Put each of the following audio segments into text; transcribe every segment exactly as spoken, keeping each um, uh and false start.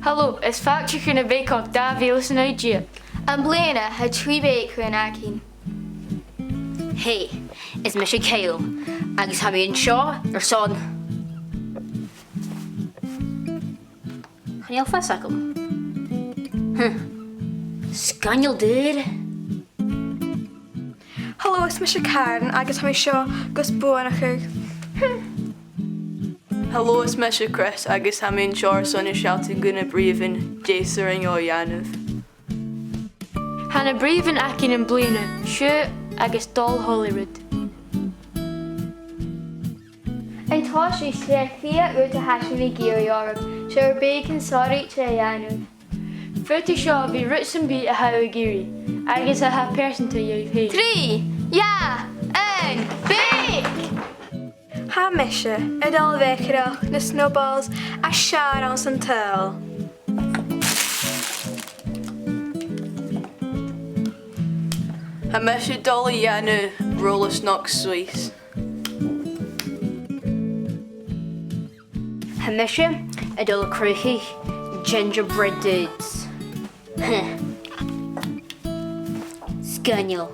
Halò, is fàilte chun a' bhèiceachd dà mhìle 's a naoi deug. Am-bliadhna, tha trì bèicearan againn. Hey, is mise Kyle, agus tha mi an seo airson... Chan eil fios agam. Hm. Sgoinneil daor. Halò, is mise Karen agus tha mi seo gus buannachadh. Halò, is mise Chris agus tha mi an seo airson a shealltainn gu na britheamhan dè 's urrainn dhomh a dhèanamh. Tha na britheamhan againn am-bliadhna, seo agus Dol Holyrood. An toiseach, 's e fìor rud a tha sinn ag iarraidh orm, 's e ur bèicearan sònraichte a dhèanamh. Faodaidh seo a bhith rud sam bith a tha thu ag iarraidh, agus a tha pearsanta dhuibh fhèin. Trì, dhà, aon, bake! Tha mise a' dol a bhèicearachd na snowballs as fheàrr anns an t-saoghal. Tha mise a' dol a dhèanamh rolla snog Swiss. Tha mise a' dol a chruthachadh gingerbread dudes. Sgoinneil.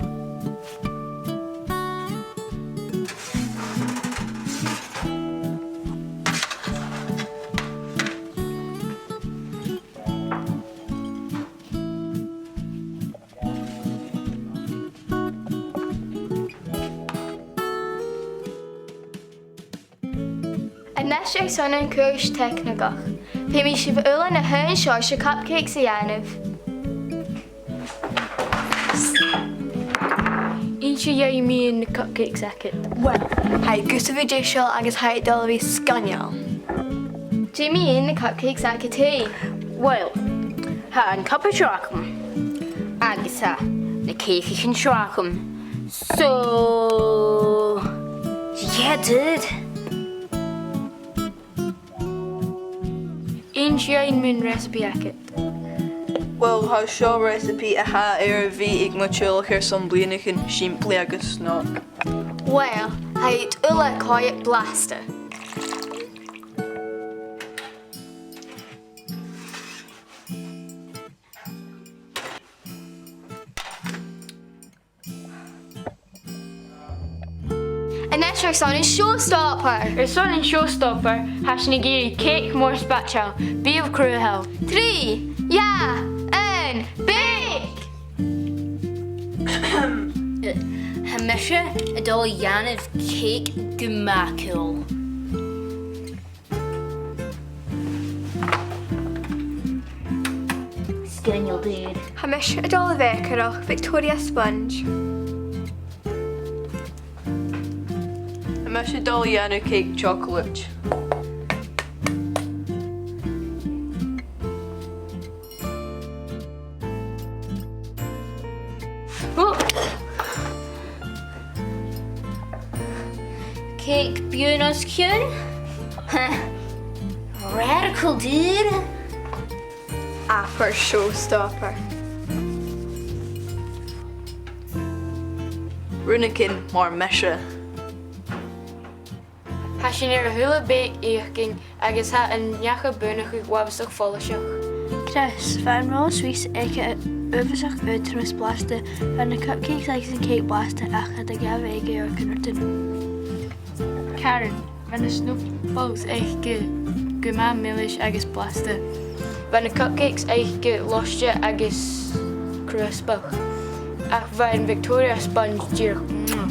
A-nis airson an cùrsa teicnigeach. Feumaidh sibh uile na h-aon seòrsa cupcakes a dhèanamh. Innis dhuinn mu na cupcakes agad. Uill, tha iad gus a bhith deiseil agus tha iad a' dol a bhith sgoinneil. Dè mu na cupcakes agad fhèin? Uill, tha an cupa seo agam, agus tha na cèicichean seo agam. So, yeah, dude. Innis dhuinn mun recipe agad. Uill, tha seo recipe a tha air a bhith aig mo theaghlach airson bliadhnaichean, sìmplidh agus snog. Uill, tha iad uile coimhead blasta. A-nis airson an showstopper. Airson an showstopper, tha sinn ag iarraidh cèic mòr spaideil, biadh cruthachail. Trì, dhà, aon, bake! Tha mise a' dol a dhèanamh cèic gu math cool. Sgoinneil, dude. Tha mise a' dol a bhèicearachd Victoria sponge. Tha mise a' dol a dhèanamh cèic chocolate. Cèic biadh os cionn. Radical, dude. Abair showstopper. Rùnagan mar mise. Tha sinn air a h-uile beag fhaicinn agus tha an neach a' buannachadh uabhasach follaiseach. Chris, bha an rolla Swiss aige uabhasach aotrom is blasta, bha na cupcakes agus an cèic blasta ach cha do ghabh e aige ar Conor Tune. Karen, bha na snowballs aige gu math milis agus blasta. Bha na cupcakes aige loisgte agus cruasbach. Ach bha an Victoria sponge dìreach mwah.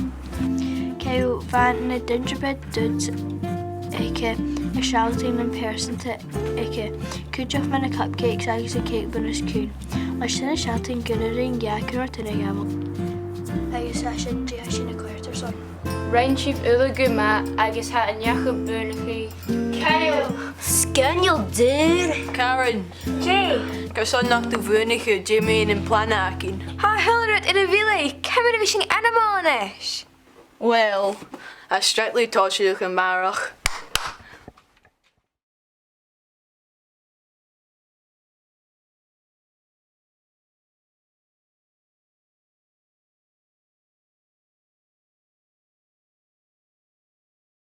Ceò, bha na gingerbread dudes aige a' sealltainn nam pearsanta aige. Cuideachd bha na cupcakes agus an cèic bun-os-cionn. Leis sin a' sealltainn gun urrainn dha Conor Tune a ghabhail. Agus tha sin dè tha sinn a' coimhead airson. Rinn sibh uile gu math agus tha an neach a' buannachadh. Ceò! Sgoinneil, dude! Karen! Dè? Carson nach do bhuannaich thu, dè mu dheidhinn am plana againn? Tha a h-uile rud air a mhilleadh, ciamar a bhios sinn ainmeil a-nis? Well, tha Strictly toiseachadh a-màireach.